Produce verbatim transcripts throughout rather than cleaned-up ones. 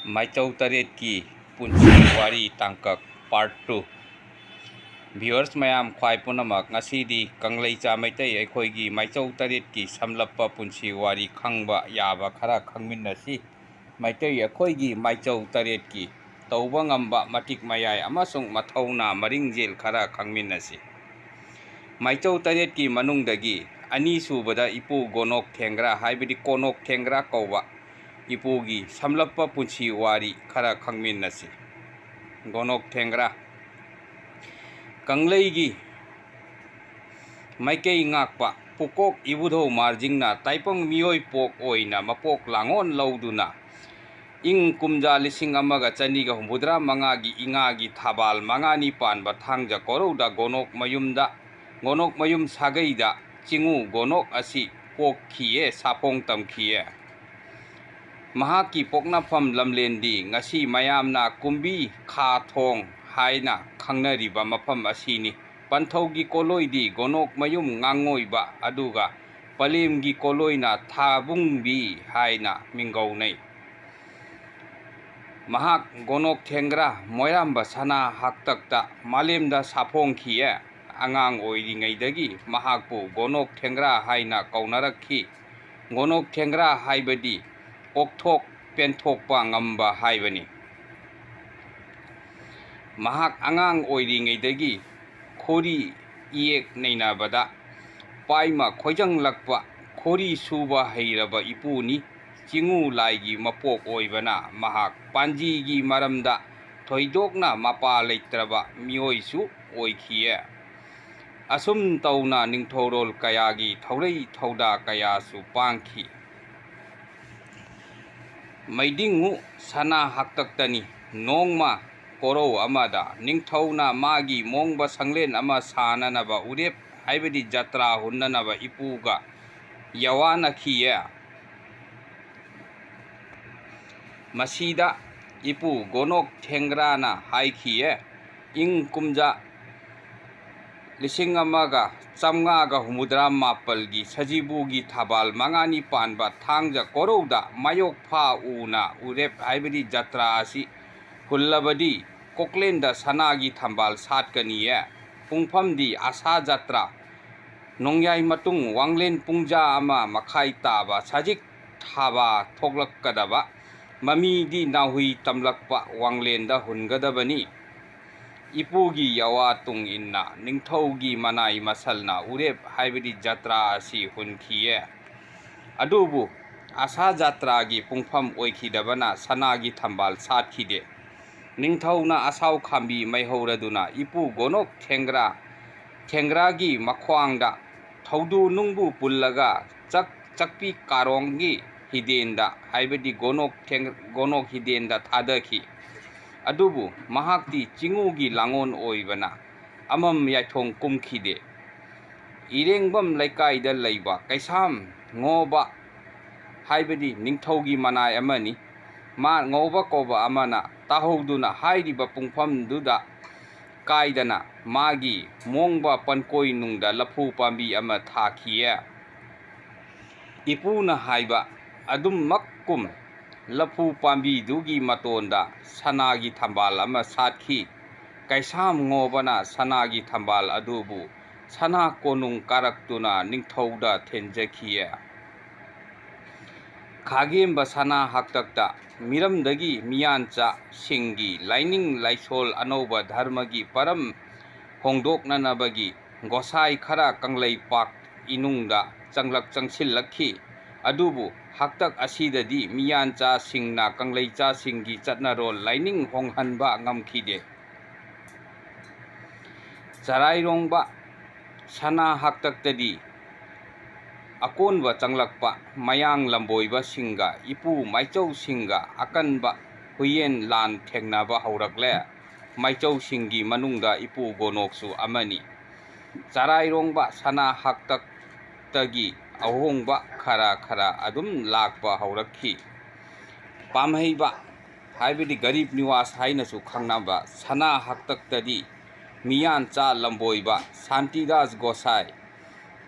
ꯃꯥꯏꯆꯧ ꯇꯔꯦꯠꯀꯤ ꯄꯨꯟꯁꯤ ꯋꯥꯔꯤ ꯇꯥꯡꯀꯛ part two꯫ Viewers ꯃꯌꯥꯝ ꯈ꯭ꯋꯥꯏ ꯄꯨꯝꯅꯃꯛ, ꯉꯁꯤꯗꯤ ꯀꯪꯂꯩꯆꯥ ꯃꯩꯇꯩ ꯑꯩꯈꯣꯏꯒꯤ ꯃꯥꯏꯆꯧ ꯇꯔꯦꯠꯀꯤ ꯁꯝꯂꯞꯄ ꯄꯨꯟꯁꯤ ꯋꯥꯔꯤ ꯈꯪꯕ ꯌꯥꯕ ꯈꯔ ꯈꯪꯃꯤꯟꯅꯁꯤ꯫ ꯃꯩꯇꯩ ꯑꯩꯈꯣꯏꯒꯤ ꯃꯥꯏꯆꯧ ꯇꯔꯦꯠꯀꯤ ꯇꯧꯕ ꯉꯝꯕ, ꯃꯇꯤꯛ ꯃꯌꯥꯏ ꯑꯃꯁꯨꯡ ꯃꯊꯧꯅꯥ ꯃꯔꯤꯡꯖꯦꯜ ꯈꯔ ꯈꯪꯃꯤꯟꯅꯁꯤ꯫ ꯃꯥꯏꯆꯧ ꯇꯔꯦꯠꯀꯤ ꯃꯅꯨꯡꯗꯒꯤ ꯑꯅꯤꯁꯨꯕꯗ ꯏꯄꯨ ꯒꯣꯅꯣꯛ ꯊꯦꯡꯒ꯭ꯔꯥ, ꯍꯥꯏꯕꯗꯤ ꯀꯣꯅꯣꯛ ꯊꯦꯡꯒ꯭ꯔꯥ ꯀꯧꯕ ꯏꯄꯨꯒꯤ ꯁꯝꯂꯞꯄ ꯄꯨꯟꯁꯤ ꯋꯥꯔꯤ ꯈꯔ ꯈꯪꯃꯤꯟꯅꯁꯤ꯫ ꯒꯣꯅꯣꯛ ꯊꯦꯡꯒ꯭ꯔꯥ꯫ ꯀꯪꯂꯩꯒꯤ ꯃꯥꯏꯀꯩ ꯉꯥꯛꯄ ꯄꯨꯀꯣꯛ ꯏꯕꯨꯙꯧ ꯃꯥꯔꯖꯤꯡꯅ ꯇꯥꯏꯄꯪ ꯃꯤꯑꯣꯏ ꯄꯣꯛ ꯑꯣꯏꯅ ꯃꯄꯣꯛ ꯂꯥꯡꯑꯣꯟ ꯂꯧꯗꯨꯅ, ꯏꯪ ꯀꯨꯝꯖꯥ ꯂꯤꯁꯤꯡ ꯑꯃꯒ ꯆꯅꯤꯒ ꯍꯨꯝꯐꯨꯇꯔꯥ ꯃꯉꯥꯒꯤ ꯏꯉꯥꯒꯤ ꯊꯕꯥꯜ ꯃꯉꯥꯅꯤ ꯄꯥꯟꯕ ꯊꯥꯡꯖ ꯀꯣꯔꯧꯗ ꯒꯣꯅꯣꯛ ꯃꯌꯨꯝꯗ, ꯒꯣꯅꯣꯛ ꯃꯌꯨꯝ ꯁꯥꯒꯩꯗ ꯆꯤꯉꯨ ꯒꯣꯅꯣꯛ ꯑꯁꯤ ꯄꯣꯛꯈꯤꯌꯦ, ꯁꯥꯐꯣꯡ ꯇꯝꯈꯤꯌꯦ꯫ ꯃꯍꯥꯛꯀꯤ ꯄꯣꯛꯅꯐꯝ ꯂꯝꯂꯦꯟꯗꯤ ꯉꯁꯤ ꯃꯌꯥꯝꯅ ꯀꯨꯝꯕꯤ ꯈꯥ ꯊꯣꯡ ꯍꯥꯏꯅ ꯈꯪꯅꯔꯤꯕ ꯃꯐꯝ ꯑꯁꯤꯅꯤ꯫ ꯄꯟꯊꯧꯒꯤ ꯀꯣꯂꯣꯏꯗꯤ ꯒꯣꯅꯣꯛ ꯃꯌꯨꯝ ꯉꯥꯡꯉꯣꯏꯕ, ꯑꯗꯨꯒ ꯄꯂꯦꯝꯒꯤ ꯀꯣꯂꯣꯏꯅ ꯊꯥꯕꯨꯡꯕꯤ ꯍꯥꯏꯅ ꯃꯤꯡꯒꯧꯅꯩ꯫ ꯃꯍꯥꯛ ꯒꯣꯅꯣꯛ ꯊꯦꯡꯒ꯭ꯔꯥ ꯃꯣꯏꯔꯥꯝꯕ ꯁꯅꯥ ꯍꯥꯛꯇꯛꯇ ꯃꯥꯂꯦꯝꯗ ꯁꯥꯐꯣꯡꯈꯤꯌꯦ꯫ ꯑꯉꯥꯡ ꯑꯣꯏꯔꯤꯉꯩꯗꯒꯤ ꯃꯍꯥꯛꯄꯨ ꯒꯣꯅꯣꯛ ꯊꯦꯡꯒ꯭ꯔꯥ ꯍꯥꯏꯅ ꯀꯧꯅꯔꯛꯈꯤ꯫ ꯒꯣꯅꯣꯛ ꯊꯦꯡꯒ꯭ꯔꯥ ꯍꯥꯏꯕꯗꯤ ꯀꯣꯛꯊꯣꯛ ꯄꯦꯟꯊꯣꯛꯄ ꯉꯝꯕ ꯍꯥꯏꯕꯅꯤ꯫ ꯃꯍꯥꯛ ꯑꯉꯥꯡ ꯑꯣꯏꯔꯤꯉꯩꯗꯒꯤ ꯈꯣꯔꯤ ꯏꯌꯦꯛ ꯅꯩꯅꯕꯗ ꯄꯥꯏꯃ ꯈꯣꯏꯖꯪꯂꯛꯄ ꯈꯣꯔꯤ ꯁꯨꯕ ꯍꯩꯔꯕ ꯏꯄꯨꯅꯤ꯫ ꯆꯤꯉꯨ ꯂꯥꯏꯒꯤ ꯃꯄꯣꯛ ꯑꯣꯏꯕꯅ ꯃꯍꯥꯛ ꯄꯥꯟꯖꯤꯒꯤ ꯃꯔꯝꯗ ꯊꯣꯏꯗꯣꯛꯅ ꯃꯄꯥ ꯂꯩꯇ꯭ꯔꯕ ꯃꯤꯑꯣꯏꯁꯨ ꯑꯣꯏꯈꯤꯌꯦ꯫ ꯑꯁꯨꯝ ꯇꯧꯅ ꯅꯤꯡꯊꯧꯔꯣꯜ ꯀꯌꯥꯒꯤ ꯊꯧꯔꯩ ꯊꯧꯗꯥ ꯀꯌꯥꯁꯨ ꯄꯥꯡꯈꯤ꯫ ꯃꯩꯗꯤꯡꯉꯨ ꯁꯅꯥ ꯍꯥꯛꯇꯛꯇꯅꯤ꯫ ꯅꯣꯡꯃ ꯀꯣꯔꯧ ꯑꯃꯗ ꯅꯤꯡꯊꯧꯅ ꯃꯥꯒꯤ ꯃꯣꯡꯕ ꯁꯪꯂꯦꯟ ꯑꯃ ꯁꯥꯅꯅꯕ ꯎꯔꯦꯞ, ꯍꯥꯏꯕꯗꯤ ꯖꯇ꯭ꯔꯥ ꯍꯨꯟꯅꯅꯕ ꯏꯄꯨꯒ ꯌꯋꯥꯅꯈꯤꯌꯦ꯫ ꯃꯁꯤꯗ ꯏꯄꯨ ꯒꯣꯅꯣꯛ ꯊꯦꯡꯒ꯭ꯔꯥꯅ ꯍꯥꯏꯈꯤꯌꯦ, ꯏꯪ ꯀꯨꯝꯖꯥ ꯂꯤꯁꯤꯡ ꯑꯃꯒ ꯆꯥꯝꯃꯉꯥꯒ ꯍꯨꯝꯐꯨꯇꯔꯥ ꯃꯥꯄꯜꯒꯤ ꯁꯖꯤꯕꯨꯒꯤ ꯊꯕꯥꯜ ꯃꯉꯥꯅꯤ ꯄꯥꯟꯕ ꯊꯥꯡꯖ ꯀꯣꯔꯧꯗ ꯃꯥꯌꯣꯛꯐꯥ ꯎꯅ ꯎꯔꯦꯞ ꯍꯥꯏꯕꯗꯤ ꯖꯇ꯭ꯔꯥ ꯑꯁꯤ ꯍꯨꯜꯂꯕꯗꯤ ꯀꯣꯛꯂꯦꯟꯗ ꯁꯅꯥꯒꯤ ꯊꯝꯕꯥꯜ ꯁꯥꯠꯀꯅꯤꯌꯦ꯫ ꯄꯨꯡꯐꯝꯗꯤ ꯑꯁꯥ ꯖꯇ꯭ꯔꯥ ꯅꯣꯡꯌꯥꯏ ꯃꯇꯨꯡ ꯋꯥꯡꯂꯦꯟ ꯄꯨꯡꯖꯥ ꯑꯃ ꯃꯈꯥꯏ ꯇꯥꯕ ꯁꯖꯤꯛ ꯊꯥꯕ ꯊꯣꯛꯂꯛꯀꯗꯕ ꯃꯃꯤꯗꯤ ꯅꯥꯍꯨꯏ ꯇꯝꯂꯛꯄ ꯋꯥꯡꯂꯦꯟꯗ ꯍꯨꯟꯒꯗꯕꯅꯤ꯫ ꯏꯄꯨꯒꯤ ꯌꯥꯋꯥ ꯇꯨꯡ ꯏꯟꯅ ꯅꯤꯡꯊꯧꯒꯤ ꯃꯅꯥꯏ ꯃꯁꯜꯅ ꯎꯔꯦꯞ ꯍꯥꯏꯕꯗꯤ ꯖꯇ꯭ꯔꯥ ꯑꯁꯤ ꯍꯨꯟꯈꯤꯌꯦ꯫ ꯑꯗꯨꯕꯨ ꯑꯁꯥ ꯖꯇ꯭ꯔꯥꯒꯤ ꯄꯨꯡꯐꯝ ꯑꯣꯏꯈꯤꯗꯕꯅ ꯁꯅꯥꯒꯤ ꯊꯝꯕꯥꯜ ꯁꯥꯠꯈꯤꯗꯦ꯫ ꯅꯤꯡꯊꯧꯅ ꯑꯁꯥꯎ ꯈꯥꯝꯕꯤ ꯃꯩꯍꯧꯔꯗꯨꯅ ꯏꯄꯨ ꯒꯣꯅꯣꯛ ꯊꯦꯡꯒ꯭ꯔꯥ, ꯊꯦꯡꯒ꯭ꯔꯥꯒꯤ ꯃꯈ꯭ꯋꯥꯡꯗ ꯊꯧꯗꯨ ꯅꯨꯡꯕꯨ ꯄꯨꯜꯂꯒ ꯆꯛ-, ꯆꯛꯄꯤ ꯀꯥꯔꯣꯡꯒꯤ ꯍꯤꯗꯦꯟꯗ, ꯍꯥꯏꯕꯗꯤ ꯒꯣꯅꯣꯛ ꯊꯦꯡ-, ꯒꯣꯅꯣꯛ ꯍꯤꯗꯦꯟꯗ ꯊꯥꯗꯈꯤ꯫ ꯑꯗꯨꯕꯨ ꯃꯍꯥꯛꯇꯤ ꯆꯤꯉꯨꯒꯤ ꯂꯥꯡꯑꯣꯟ ꯑꯣꯏꯕꯅ ꯑꯃꯝ ꯌꯥꯏꯊꯣꯡ ꯀꯨꯝꯈꯤꯗꯦ꯫ ꯏꯔꯦꯡꯕꯝ ꯂꯩꯀꯥꯏꯗ ꯂꯩꯕ ꯀꯩꯁꯥꯝ ꯉꯣꯕ ꯍꯥꯏꯕꯗꯤ ꯅꯤꯡꯊꯧꯒꯤ ꯃꯅꯥꯏ ꯑꯃꯅꯤ꯫ ꯃꯥ ꯉꯧꯕ ꯀꯧꯕ ꯑꯃꯅ ꯇꯥꯍꯧꯗꯨꯅ ꯍꯥꯏꯔꯤꯕ ꯄꯨꯡꯐꯝꯗꯨꯗ ꯀꯥꯏꯗꯅ ꯃꯥꯒꯤ ꯃꯣꯡꯕ ꯄꯟꯀꯣꯏ ꯅꯨꯡꯗ ꯂꯐꯨ ꯄꯥꯝꯕꯤ ꯑꯃ ꯊꯥꯈꯤꯌꯦ꯫ ꯏꯄꯨꯅ ꯍꯥꯏꯕ ꯑꯗꯨꯃꯛꯀꯨꯝ ꯂꯐꯨ ꯄꯥꯝꯕꯤꯗꯨꯒꯤ ꯃꯇꯣꯟꯗ ꯁꯅꯥꯒꯤ ꯊꯝꯕꯥꯜ ꯑꯃ ꯁꯥꯠꯈꯤ꯫ ꯀꯩꯁꯥꯝ ꯉꯣꯕꯅ ꯁꯅꯥꯒꯤ ꯊꯝꯕꯥꯜ ꯑꯗꯨꯕꯨ ꯁꯅꯥ ꯀꯣꯅꯨꯡ ꯀꯥꯔꯛꯇꯨꯅ ꯅꯤꯡꯊꯧꯗ ꯊꯦꯟꯖꯈꯤꯌꯦ꯫ ꯈꯥꯒꯦꯝꯕ ꯁꯅꯥ ꯍꯥꯛꯇꯛꯇ ꯃꯤꯔꯝꯗꯒꯤ ꯃꯤꯌꯥꯟꯆꯥꯁꯤꯡꯒꯤ ꯂꯥꯏꯅꯤꯡ ꯂꯥꯏꯁꯣꯜ ꯑꯅꯧꯕ ꯙꯔꯃꯒꯤ ꯄꯔꯝ ꯍꯣꯡꯗꯣꯛꯅꯅꯕꯒꯤ ꯒꯣꯁꯥꯏ ꯈꯔ ꯀꯪꯂꯩꯄꯥꯛ ꯏꯅꯨꯡꯗ ꯆꯪꯂꯛ ꯆꯪꯁꯤꯜꯂꯛꯈꯤ꯫ ꯑꯗꯨꯕꯨ ꯍꯥꯛꯇꯛ ꯑꯁꯤꯗꯗꯤ ꯃꯤꯌꯥꯟꯆꯥꯁꯤꯡꯅ ꯀꯪꯂꯩꯆꯥꯁꯤꯡꯒꯤ ꯆꯠꯅꯔꯣꯜ ꯂꯥꯏꯅꯤꯡ ꯍꯣꯡꯍꯟꯕ ꯉꯝꯈꯤꯗꯦ꯫ ꯆꯔꯥꯏꯔꯣꯡꯕ ꯁꯅꯥ ꯍꯥꯛꯇꯛꯇꯗꯤ ꯑꯀꯣꯟꯕ ꯆꯪꯂꯛꯄ ꯃꯌꯥꯡ ꯂꯝꯕꯣꯏꯕꯁꯤꯡꯒ ꯏꯄꯨ ꯃꯥꯏꯆꯧꯁꯤꯡꯒ ꯑꯀꯟꯕ ꯍꯨꯏꯌꯦꯟ ꯂꯥꯟ ꯊꯦꯡꯅꯕ ꯍꯧꯔꯛꯂꯦ꯫ ꯃꯥꯏꯆꯧꯁꯤꯡꯒꯤ ꯃꯅꯨꯡꯗ ꯏꯄꯨ ꯒꯣꯅꯣꯛꯁꯨ ꯑꯃꯅꯤ꯫ ꯆꯔꯥꯏꯔꯣꯡꯕ ꯁꯅꯥ ꯍꯥꯛꯇꯛꯇꯒꯤ ꯑꯍꯣꯡꯕ ꯈꯔ ꯈꯔ ꯑꯗꯨꯝ ꯂꯥꯛꯄ ꯍꯧꯔꯛꯈꯤ꯫ ꯄꯥꯝꯍꯩꯕ ꯍꯥꯏꯕꯗꯤ ꯒꯔꯤꯕ ꯅꯤꯋꯥꯁ ꯍꯥꯏꯅꯁꯨ ꯈꯪꯅꯕ ꯁꯅꯥ ꯍꯥꯛꯇꯛꯇꯗꯤ ꯃꯤꯌꯥꯟꯆꯥ ꯂꯝꯕꯣꯏꯕ ꯁꯥꯟꯇꯤꯗꯥꯁ ꯒꯣꯁꯥꯏ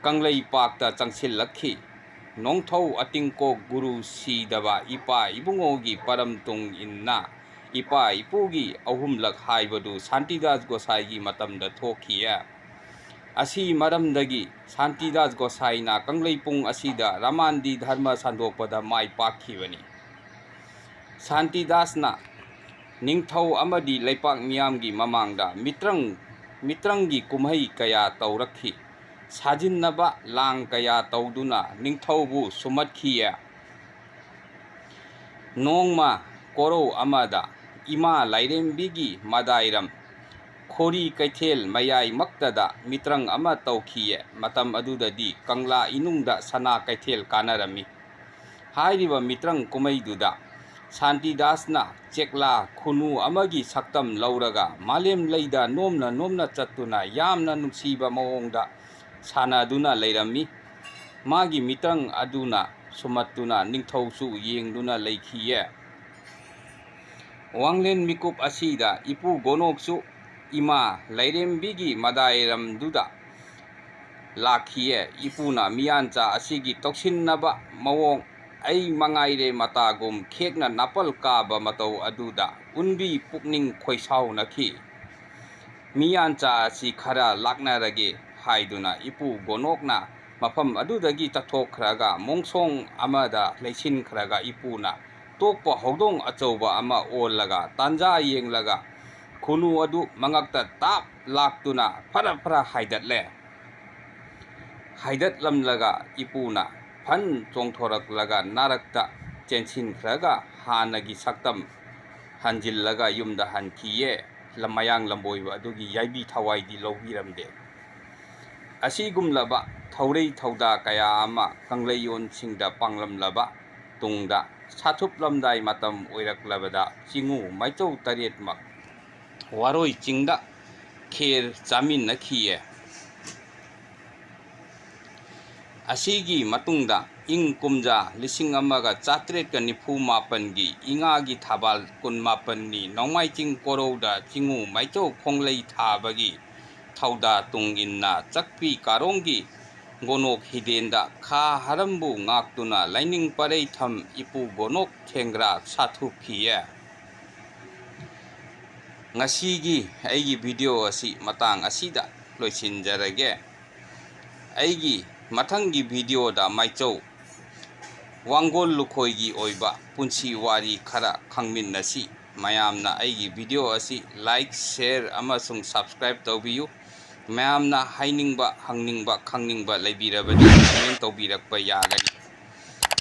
ꯀꯪꯂꯩꯄꯥꯛꯇ ꯆꯪꯁꯤꯜꯂꯛꯈꯤ꯫ ꯅꯣꯡꯊꯧ ꯑꯇꯤꯡꯀꯣꯛ ꯒꯨꯔꯨ ꯁꯤꯗꯕ ꯏꯄꯥ ꯏꯕꯨꯡꯉꯣꯒꯤ ꯄꯔꯝ ꯇꯨꯡ ꯏꯟꯅ ꯏꯄꯥ ꯏꯄꯨꯒꯤ ꯑꯍꯨꯝꯂꯛ ꯍꯥꯏꯕꯗꯨ ꯁꯥꯟꯇꯤꯗꯥꯁ ꯒꯣꯁꯥꯏꯒꯤ ꯃꯇꯝꯗ ꯊꯣꯛꯈꯤꯌꯦ꯫ ꯑꯁꯤ ꯃꯔꯝꯗꯒꯤ ꯁꯥꯟꯇꯤꯗꯥꯁ ꯒꯣꯁꯥꯏꯅ ꯀꯪꯂꯩꯄꯨꯡ ꯑꯁꯤꯗ ꯔꯃꯥꯟꯗꯤ ꯙꯔꯃ ꯁꯟꯗꯣꯛꯄꯗ ꯃꯥꯏ ꯄꯥꯛꯈꯤꯕꯅꯤ꯫ ꯁꯥꯟꯇꯤꯗꯥꯁꯅ ꯅꯤꯡꯊꯧ ꯑꯃꯗꯤ ꯂꯩꯄꯥꯛ ꯃꯤꯌꯥꯝꯒꯤ ꯃꯃꯥꯡꯗ ꯃꯤꯇ꯭ꯔꯪ, ꯃꯤꯇ꯭ꯔꯪꯒꯤ ꯀꯨꯝꯍꯩ ꯀꯌꯥ ꯇꯧꯔꯛꯈꯤ꯫ ꯁꯥꯖꯤꯟꯅꯕ ꯂꯥꯡ ꯀꯌꯥ ꯇꯧꯗꯨꯅ ꯅꯤꯡꯊꯧꯕꯨ ꯁꯨꯝꯍꯠꯈꯤꯌꯦ꯫ ꯅꯣꯡꯃ ꯀꯣꯔꯧ ꯑꯃꯗ ꯏꯃꯥ ꯂꯥꯏꯔꯦꯝꯕꯤꯒꯤ ꯃꯗꯥꯏꯔꯝ ꯈꯣꯔꯤ ꯀꯩꯊꯦꯜ ꯃꯌꯥꯏꯃꯛꯇꯗ ꯃꯤꯇ꯭ꯔꯪ ꯑꯃ ꯇꯧꯈꯤꯌꯦ꯫ ꯃꯇꯝ ꯑꯗꯨꯗꯗꯤ ꯀꯪꯂꯥ ꯏꯅꯨꯡꯗ ꯁꯅꯥ ꯀꯩꯊꯦꯜ ꯀꯥꯅꯔꯝꯃꯤ꯫ ꯍꯥꯏꯔꯤꯕ ꯃꯤꯇ꯭ꯔꯪ ꯀꯨꯝꯍꯩꯗꯨꯗ ꯁꯥꯟꯇꯤꯗꯥꯁꯅ ꯆꯦꯛꯂꯥ ꯈꯨꯅꯨ ꯑꯃꯒꯤ ꯁꯛꯇꯝ ꯂꯧꯔꯒ ꯃꯥꯂꯦꯝ ꯂꯩꯗ ꯅꯣꯝꯅ ꯅꯣꯝꯅ ꯆꯠꯇꯨꯅ ꯌꯥꯝꯅ ꯅꯨꯡꯁꯤꯕ ꯃꯑꯣꯡꯗ ꯁꯥꯟꯅꯗꯨꯅ ꯂꯩꯔꯝꯃꯤ꯫ ꯃꯥꯒꯤ ꯃꯤꯇ꯭ꯔꯪ ꯑꯗꯨꯅ ꯁꯨꯝꯍꯠꯇꯨꯅ ꯅꯤꯡꯊꯧꯁꯨ ꯌꯦꯡꯗꯨꯅ ꯂꯩꯈꯤꯌꯦ꯫ ꯋꯥꯡꯂꯦꯟ ꯃꯤꯀꯨꯞ ꯑꯁꯤꯗ ꯏꯄꯨ ꯒꯣꯅꯣꯛꯁꯨ ꯏꯃꯥ ꯂꯥꯏꯔꯦꯝꯕꯤꯒꯤ ꯃꯗꯥꯏꯔꯝꯗꯨꯗ ꯂꯥꯛꯈꯤꯌꯦ꯫ ꯏꯄꯨꯅ ꯃꯤꯌꯥꯟꯆꯥ ꯑꯁꯤꯒꯤ ꯇꯧꯁꯤꯟꯅꯕ ꯃꯑꯣꯡ, ꯑꯩ ꯃꯉꯥꯏꯔꯦ ꯃꯇꯥꯒꯨꯝ ꯈꯦꯛꯅ ꯅꯥꯄꯜ ꯀꯥꯕ ꯃꯇꯧ ꯑꯗꯨꯗ ꯎꯟꯕꯤ ꯄꯨꯛꯅꯤꯡ ꯈꯣꯏꯁꯥꯎꯅꯈꯤ꯫ ꯃꯤꯌꯥꯟꯆꯥ ꯑꯁꯤ ꯈꯔ ꯂꯥꯛꯅꯔꯒꯦ ꯍꯥꯏꯗꯨꯅ ꯏꯄꯨ ꯒꯣꯅꯣꯛꯅ ꯃꯐꯝ ꯑꯗꯨꯗꯒꯤ ꯆꯠꯊꯣꯛꯈ꯭ꯔꯒ ꯃꯣꯡꯁꯣꯡ ꯑꯃꯗ ꯂꯩꯁꯤꯟꯈ꯭ꯔꯒ ꯏꯄꯨꯅ ꯇꯣꯛꯄ ꯍꯧꯗꯣꯡ ꯑꯆꯧꯕ ꯑꯃ ꯑꯣꯜꯂꯒ ꯇꯥꯟꯖꯥ ꯌꯦꯡꯂꯒ ꯈꯨꯅꯨ ꯑꯗꯨ ꯃꯉꯛꯇ ꯇꯥꯞ ꯂꯥꯛꯇꯨꯅ ꯐꯔ ꯐꯔ ꯍꯥꯏꯗꯠꯂꯦ꯫ ꯍꯥꯏꯗꯠꯂꯝꯂꯒ ꯏꯄꯨꯅ ꯐꯟ ꯆꯣꯡꯊꯣꯔꯛꯂꯒ ꯅꯥꯔꯛꯇ ꯆꯦꯟꯁꯤꯟꯈ꯭ꯔꯒ ꯍꯥꯟꯅꯒꯤ ꯁꯛꯇꯝ ꯍꯟꯖꯤꯜꯂꯒ ꯌꯨꯝꯗ ꯍꯟꯈꯤꯌꯦ꯫ ꯂꯝ-, ꯃꯌꯥꯡ ꯂꯝꯕꯣꯏꯕ ꯑꯗꯨꯒꯤ ꯌꯥꯏꯕꯤ ꯊꯋꯥꯏꯗꯤ ꯂꯧꯕꯤꯔꯝꯗꯦ꯫ ꯑꯁꯤꯒꯨꯝꯂꯕ ꯊꯧꯔꯩ ꯊꯧꯗꯥ ꯀꯌꯥ ꯑꯃ ꯀꯪꯂꯩꯌꯣꯟꯁꯤꯡꯗ ꯄꯥꯡꯂꯝꯂꯕ ꯇꯨꯡꯗ ꯁꯥꯊꯨꯞꯂꯝꯗꯥꯏ ꯃꯇꯝ ꯑꯣꯏꯔꯛꯂꯕꯗ ꯆꯤꯉꯨ ꯃꯥꯏꯆꯧ ꯇꯔꯦꯠꯃꯛ ꯋꯥꯔꯣꯏ ꯆꯤꯡꯗ ꯈꯦꯔ ꯆꯥꯃꯤꯟꯅꯈꯤꯌꯦ꯫ ꯑꯁꯤꯒꯤ ꯃꯇꯨꯡꯗ ꯏꯪ ꯀꯨꯝꯖꯥ ꯂꯤꯁꯤꯡ ꯑꯃꯒ ꯆꯥꯇ꯭ꯔꯦꯠꯀ ꯅꯤꯐꯨ ꯃꯥꯄꯟꯒꯤ ꯏꯉꯥꯒꯤ ꯊꯕꯥꯜ ꯀꯨꯟꯃꯥꯄꯟꯅꯤ ꯅꯣꯡꯃꯥꯏ ꯆꯤꯡ ꯀꯣꯔꯧꯗ ꯆꯤꯡꯉꯨ ꯃꯥꯏꯆꯧ ꯈꯣꯡꯂꯩ ꯊꯥꯕꯒꯤ ꯊꯧꯗꯥ ꯇꯨꯡ ꯏꯟꯅ ꯆꯛꯄꯤ ꯀꯥꯔꯣꯡꯒꯤ ꯒꯣꯅꯣꯛ ꯍꯤꯗꯦꯟꯗ ꯈꯥ ꯍꯔꯝꯕꯨ ꯉꯥꯛꯇꯨꯅ ꯂꯥꯏꯅꯤꯡ ꯄꯔꯩ ꯊꯝ ꯏꯄꯨ ꯒꯣꯅꯣꯛ ꯊꯦꯡꯒ꯭ꯔꯥ ꯁꯥꯊꯨꯈꯤꯌꯦ꯫ ꯉꯁꯤꯒꯤ ꯑꯩꯒꯤ video ꯑꯁꯤ ꯃꯇꯥꯡ ꯑꯁꯤꯗ ꯂꯣꯏꯁꯤꯟꯖꯔꯒꯦ꯫ ꯑꯩꯒꯤ ꯃꯊꯪꯒꯤ videoꯗ ꯃꯥꯏꯆꯧ ꯋꯥꯡꯒꯣꯜ ꯂꯨꯈꯣꯏꯒꯤ ꯑꯣꯏꯕ ꯄꯨꯟꯁꯤ ꯋꯥꯔꯤ ꯈꯔ ꯈꯪꯃꯤꯟꯅꯁꯤ꯫ ꯃꯌꯥꯝꯅ ꯑꯩꯒꯤ video ꯑꯁꯤ like, share ꯑꯃꯁꯨꯡ subscribe ꯇꯧꯕꯤꯌꯨ꯫ ꯃꯌꯥꯝꯅ ꯍꯥꯏꯅꯤꯡꯕ, ꯍꯪꯅꯤꯡꯕ, ꯈꯪꯅꯤꯡꯕ ꯂꯩꯕꯤꯔꯕꯗꯤ comment ꯇꯧꯕꯤꯔꯛꯄ ꯌꯥꯒꯅꯤ꯫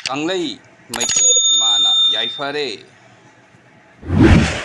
ꯀꯪꯂꯩ ꯃꯩꯇꯩ ꯏꯃꯥꯅ ꯌꯥꯏꯐꯔꯦ꯫